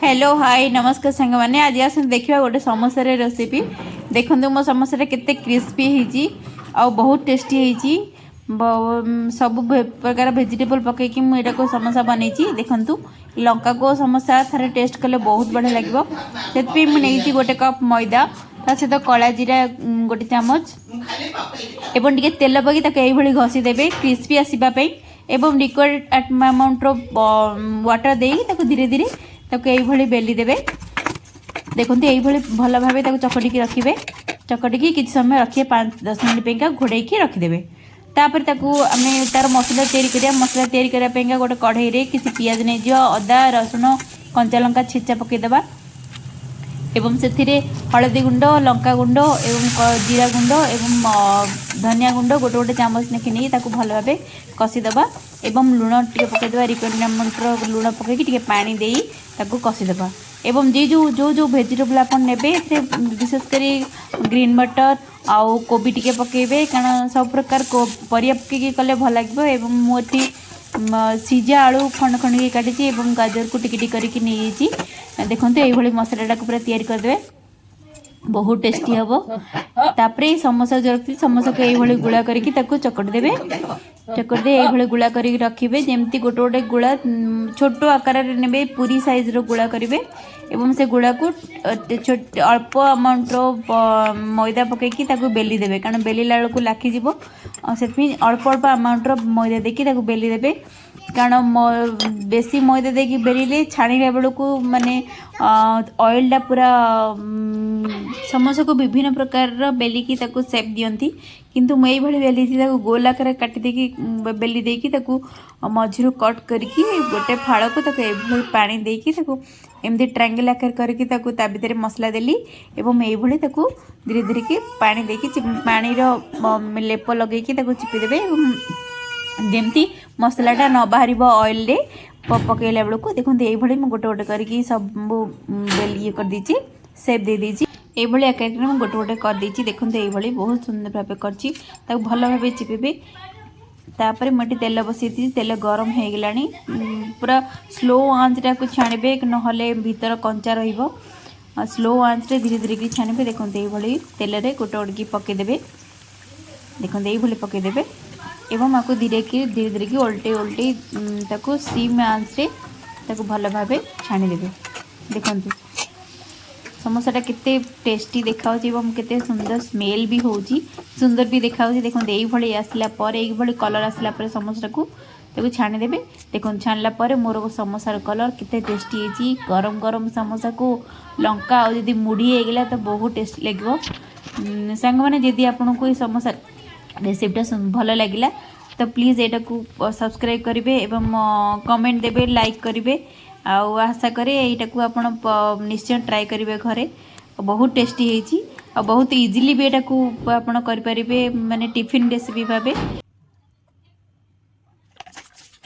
Hello, high, ନମସ୍କାର ସାଙ୍ଗମାନେ। ଆଜି ଆସନ୍ତୁ ଦେଖିବା ଗୋଟେ ସମୋସାର ରେସିପି। ଦେଖନ୍ତୁ, ମୋ ସମୋସାଟା କେତେ କ୍ରିସ୍ପି ହେଇଛି ଆଉ ବହୁତ ଟେଷ୍ଟି ହେଇଛି। ସବୁ ପ୍ରକାର ଭେଜିଟେବଲ୍ ପକାଇକି ମୁଁ ଏଇଟାକୁ ସମୋସା ବନେଇଛି। ଦେଖନ୍ତୁ, ଲଙ୍କାକୁ ସମୋସା ଥରେ ଟେଷ୍ଟ କଲେ ବହୁତ ବଢ଼ିଆ ଲାଗିବ। ସେଥିପାଇଁ ମୁଁ ନେଇଛି 1 କପ୍ ମଇଦା, ତା ସହିତ କଳା ଜିରା 1 ଚାମଚ ଏବଂ ଟିକେ ତେଲ ପକାଇ ତାକୁ ଏଇଭଳି ଘଷି ଦେବେ କ୍ରିସ୍ପି ଆସିବା ପାଇଁ ଏବଂ ରିକ୍ୱାୟାର୍ଡ଼ ଆମାଉଣ୍ଟର ୱାଟର ଦେଇ ତାକୁ ଧୀରେ ଧୀରେ ତାକୁ ଏଇଭଳି ବେଲି ଦେବେ। ଦେଖନ୍ତୁ, ଏଇଭଳି ଭଲ ଭାବେ ତାକୁ ଚକଟିକି ରଖିବେ। ଚକଟିକି କିଛି ସମୟ ରଖିବେ, 5-10 ମିନିଟ୍ ପାଇଁକା ଘୋଡ଼େଇକି ରଖିଦେବେ। ତାପରେ ତାକୁ ଆମେ ତାର ମସଲା ତିଆରି କରିବା। ମସଲା ତିଆରି କରିବା ପାଇଁକା ଗୋଟେ କଢ଼େଇରେ କିଛି ପିଆଜ ନେଇଯିବ, ଅଦା, ରସୁଣ, କଞ୍ଚା ଲଙ୍କା ଛେଚା ପକାଇଦେବା ଏବଂ ସେଥିରେ ହଳଦୀ ଗୁଣ୍ଡ, ଲଙ୍କା ଗୁଣ୍ଡ ଏବଂ ଜିରା ଗୁଣ୍ଡ ଏବଂ ଧନିଆ ଗୁଣ୍ଡ ଗୋଟେ ଗୋଟେ ଚାମଚ ଲେଖି ନେଇ ତାକୁ ଭଲ ଭାବେ କଷିଦେବା ଏବଂ ଲୁଣ ଟିକେ ପକାଇଦେବା। ରିକ୍ୱାୟାର୍ଡ଼ ଆମାଉଣ୍ଟର ଲୁଣ ପକାଇକି ଟିକେ ପାଣି ଦେଇ ତାକୁ କଷିଦେବା। ଏବଂ ଯେ ଯେଉଁ ଯେଉଁ ଯେଉଁ ଭେଜିଟେବଲ୍ ଆପଣ ନେବେ, ଏଥିରେ ବିଶେଷ କରି ଗ୍ରୀନ୍ ମଟର ଆଉ କୋବି ଟିକେ ପକାଇବେ, କାରଣ ସବୁ ପ୍ରକାର ପରିବା ପକାଇକି କଲେ ଭଲ ଲାଗିବ। ଏବଂ ମୁଁ ଏଠି ସିଝା ଆଳୁ ଖଣ୍ଡ ଖଣ୍ଡ କି କାଟିଛି ଏବଂ ଗାଜରକୁ ଟିକେ ଟିକେ କରିକି ନେଇଯାଇଛି। ଦେଖନ୍ତୁ, ଏଇଭଳି ମସଲାଟାକୁ ପୁରା ତିଆରି କରିଦେବେ, ବହୁତ ଟେଷ୍ଟି ହେବ। ତାପରେ ଏଇ ସମୋସା ଯେଉଁ ରଖିଥିଲି, ସମୋସାକୁ ଏଇଭଳି ଗୁଳା କରିକି ତାକୁ ଚକଟି ଦେବେ। ଚକଟି ଦେଇ ଏଇଭଳି ଗୁଳା କରିକି ରଖିବେ। ଯେମିତି ଗୋଟେ ଗୋଟେ ଗୁଳା ଛୋଟ ଆକାରରେ ନେବେ, ପୁରୀ ସାଇଜ୍ର ଗୁଳା କରିବେ ଏବଂ ସେ ଗୁଳାକୁ ଛୋଟ ଅଳ୍ପ ଆମାଉଣ୍ଟର ମଇଦା ପକାଇକି ତାକୁ ବେଲି ଦେବେ, କାରଣ ବେଲିଲା ବେଳକୁ ଲାଖିଯିବ। ଆଉ ସେଥିପାଇଁ ଅଳ୍ପ ଅଳ୍ପ ଆମାଉଣ୍ଟର ମଇଦା ଦେଇକି ତାକୁ ବେଲି ଦେବେ, କାରଣ ବେଶୀ ମଇଦା ଦେଇକି ବେଲିଲେ ଛାଣିଲା ବେଳକୁ ମାନେ ଅଏଲଟା ପୁରା। ସମୋସାକୁ ବିଭିନ୍ନ ପ୍ରକାରର ବେଲିକି ତାକୁ ସେପ୍ ଦିଅନ୍ତି, କିନ୍ତୁ ମୁଁ ଏଇଭଳି ବେଲିଛି। ତାକୁ ଗୋଲ ଆକାରରେ କାଟି ଦେଇକି ବେଲି ଦେଇକି ତାକୁ ମଝିରୁ କଟ୍ କରିକି ଗୋଟେ ଫାଳକୁ ତାକୁ ଏଇଭଳି ପାଣି ଦେଇକି ତାକୁ ଏମିତି ଟ୍ରାଙ୍ଗେଲ୍ ଆକାର କରିକି ତାକୁ ତା ଭିତରେ ମସଲା ଦେଲି ଏବଂ ଏଇଭଳି ତାକୁ ଧୀରେ ଧୀରେ ପାଣି ଦେଇକି ପାଣିର ଲେପ ଲଗେଇକି ତାକୁ ଚିପି ଦେବେ ଏବଂ ଯେମିତି ମସଲାଟା ନ ବାହାରିବ ଅଏଲରେ ପକାଇଲା ବେଳକୁ। ଦେଖନ୍ତୁ, ଏଇଭଳି ମୁଁ ଗୋଟେ ଗୋଟେ କରିକି ସବୁ ବେଲି ଇଏ କରିଦେଇଛି, ସେପ୍ ଦେଇଦେଇଛି। ଏଇଭଳି ଆକାରରେ ମୁଁ ଗୋଟେ ଗୋଟେ କରିଦେଇଛି। ଦେଖନ୍ତୁ, ଏଇଭଳି ବହୁତ ସୁନ୍ଦର ଭାବେ କରିଛି। ତାକୁ ଭଲ ଭାବେ ଚିପିବେ। ତାପରେ ମୁଁ ଏଠି ତେଲ ବସେଇ ଦେଇଛି। ତେଲ ଗରମ ହେଇଗଲାଣି। ପୁରା ସ୍ଲୋ ଆଞ୍ଚଟାକୁ ଛାଣିବେ, ନହେଲେ ଭିତର କଞ୍ଚା ରହିବ। ସ୍ଲୋ ଆଞ୍ଚରେ ଧୀରେ ଧୀରେ କି ଛାଣିବେ। ଦେଖନ୍ତୁ, ଏଇଭଳି ତେଲରେ ଗୋଟେ ଗୋଟେ ପକାଇଦେବେ। ଦେଖନ୍ତୁ, ଏଇଭଳି ପକାଇଦେବେ ଏବଂ ଆକୁ ଧୀରେ କି ଧୀରେ ଧୀରେ କି ଓଲଟେଇ ଓଲଟେଇ ତାକୁ ସିମ୍ ଆଞ୍ଚରେ ତାକୁ ଭଲ ଭାବେ ଛାଣିଦେବେ। ଦେଖନ୍ତୁ, ସମୋସାଟା କେତେ ଟେଷ୍ଟି ଦେଖାହେଉଛି ଏବଂ କେତେ ସୁନ୍ଦର ସ୍ମେଲ୍ ବି ହେଉଛି, ସୁନ୍ଦର ବି ଦେଖାହେଉଛି। ଦେଖନ୍ତୁ, ଏଇଭଳି ଆସିଲା ପରେ, ଏଇଭଳି କଲର୍ ଆସିଲା ପରେ ସମୋସାଟାକୁ ତାକୁ ଛାଣିଦେବେ। ଦେଖନ୍ତୁ, ଛାଣିଲା ପରେ ମୋର ସମୋସାର କଲର୍ କେତେ ଟେଷ୍ଟି ହେଇଛି। ଗରମ ଗରମ ସମୋସାକୁ ଲଙ୍କା ଆଉ ଯଦି ମୁଢ଼ି ହେଇଗଲା ତ ବହୁତ ଟେଷ୍ଟି ଲାଗିବ। ସାଙ୍ଗମାନେ, ଯଦି ଆପଣଙ୍କୁ ଏଇ ସମୋସା ରେସିପିଟା ଭଲ ଲାଗିଲା ତ ପ୍ଲିଜ୍ ଏଇଟାକୁ ସବସ୍କ୍ରାଇବ୍ କରିବେ ଏବଂ କମେଣ୍ଟ ଦେବେ, ଲାଇକ୍ କରିବେ। ଆଉ ଆଶା କରେ ଏଇଟାକୁ ଆପଣ ନିଶ୍ଚୟ ଟ୍ରାଏ କରିବେ ଘରେ। ବହୁତ ଟେଷ୍ଟି ହେଇଛି ଆଉ ବହୁତ ଇଜିଲି ବି ଏଇଟାକୁ ଆପଣ କରିପାରିବେ, ମାନେ ଟିଫିନ୍ ରେସିପି ଭାବେ।